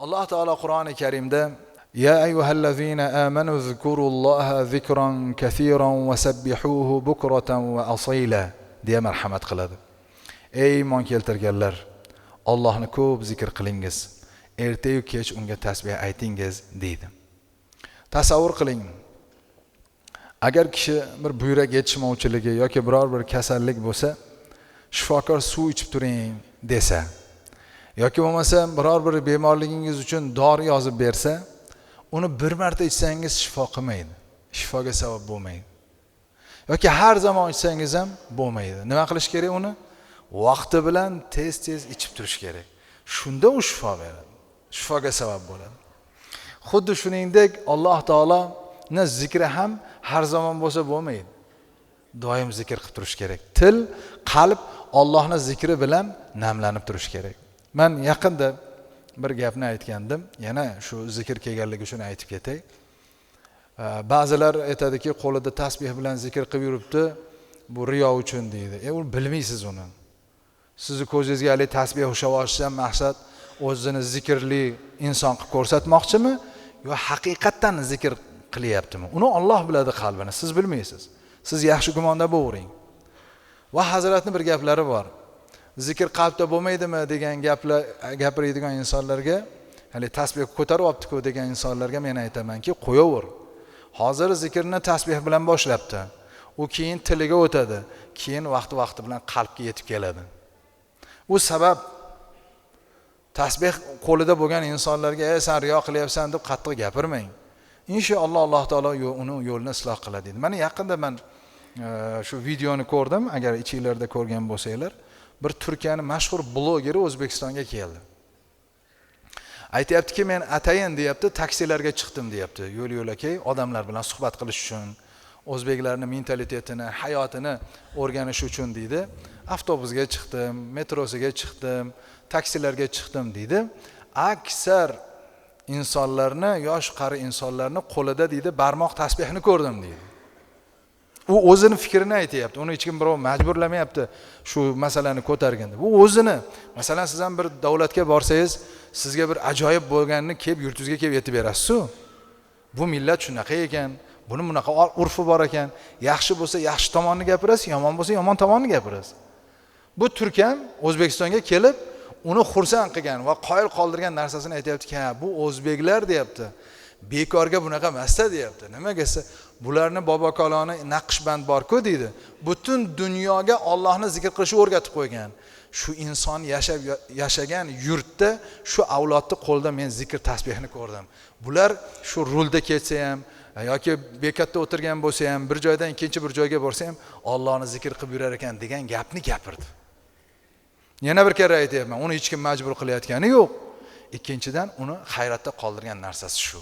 Alloh taolo Qur'oni Karimda Ya ayyuhallazina amanu zkurulloha zikran kasiran va sabbihuhu bukratan va asila deya marhamat qiladi. Ey iymon keltirganlar, Allohni ko'p zikr qilingiz, erta-yu kech unga tasbih aytingiz deydi. Tasavvur qiling. Agar kishi bir buyrak yetishmovchiligi yoki biror bir kasallik bo'lsa, shifokor suv ichib turing desa, yoki bo'lmasa biror bir bemorligingiz uchun dori yozib bersa, uni bir marta ichsangiz shifo qilmaydi, shifoga sabab bo'lmaydi. Yoki har zamon ichsangiz ham bo'lmaydi. Nima qilish kerak uni? Vaqti bilan tez-tez ichib turish kerak. Shunda u shifo beradi, shifoga sabab bo'ladi. Xuddi shuningdek Alloh taoloni zikri ham har zamon bo'lsa bo'lmaydi. Doim zikr qilib turish kerak. Til, qalb Allohning zikri bilan namlanib turish kerak. Men yaqinda bir gapni aytgandim, yana shu zikr kelganligi uchun aytib ketay. Ba'zilar aytadiki, qo'lida tasbih bilan zikr qilib yuribdi, bu riyo uchun deydi. U bilmaysiz uni. Sizni ko'zingizga hali tasbih ushlab olishdan maqsad o'zini zikrli inson qilib ko'rsatmoqchimi yo haqiqatan zikr qilyaptimi? Uni Alloh biladi qalbini, siz bilmaysiz. Siz yaxshi gumonda bo'ling. Va hazratning bir gaplari bor. Zikr qalbda bo'lmaydimi degan gaplar gapiradigan insonlarga, hali tasbih ko'tarib olibdi-ku degan insonlarga men aytamanki, qo'yaver. Hozir zikrni tasbih bilan boshlabdi. U keyin tiliga o'tadi, keyin vaqti-vaqti bilan qalbga yetib keladi. U sabab tasbih qo'lida bo'lgan insonlarga "Ey, sen riyo qilyapsan" deb qattiq gapirmang. Inshaalloh Alloh taolo uni yo'lini isloh qiladi deydi. Mana yaqinda men shu videoni ko'rdim, agar ichinglarda ko'rgan bo'lsanglar, bir Turkiyaning mashhur blogeri O'zbekistonga keldi. Aytayaptiki, men atayin deyapti, taksilarga chiqdim deyapti. Yo'l-yo'lakay odamlar bilan suhbat qilish uchun, o'zbeklarning mentalitetini, hayotini o'rganish uchun deydi. Avtobusga chiqdim, metrosiga chiqdim, taksilarga chiqdim deydi. Aksar insonlarni, yosh qari insonlarni qo'lida deydi barmoq tasbihni ko'rdim deydi. U o'zini fikrini aytayapti. Uni hech kim birov majburlamayapti shu masalani ko'targin deb. U o'zini, masalan, siz ham bir davlatga borsangiz, sizga bir ajoyib bo'lganini kelib yurtingizga kelib yetib berasiz-ku. Bu millat shunaqa ekan, buni bunaqa urfi bor ekan. Yaxshi bo'lsa yaxshi tomonini gapirasiz, yomon bo'lsa yomon tomonini gapirasiz. Bu turkam O'zbekistonga kelib, uni xursand qilgan va qoyil qoldirgan narsasini aytayaptiki, ha, bu o'zbeklar deyapti. Bekorga bunaqa emasda deyapti. Nimaga desa, bularni bobokaloni naqshband bor-ku deydi. Butun dunyoga Allohni zikr qilishni o'rgatib qo'ygan. Shu inson yashab yashagan yurtda shu avlodni qo'lida men zikr tasbihni ko'rdim. Bular shu rulda ketsa ham yoki bekatda o'tirgan bo'lsa ham, bir joydan ikkinchi bir joyga borsa ham Allohni zikr qilib yurar ekan degan gapni gapirdi. Yana bir karra aytyapman, uni hech kim majbur qilayotgani yo'q. Ikkinchidan, uni hayratda qoldirgan narsasi shu.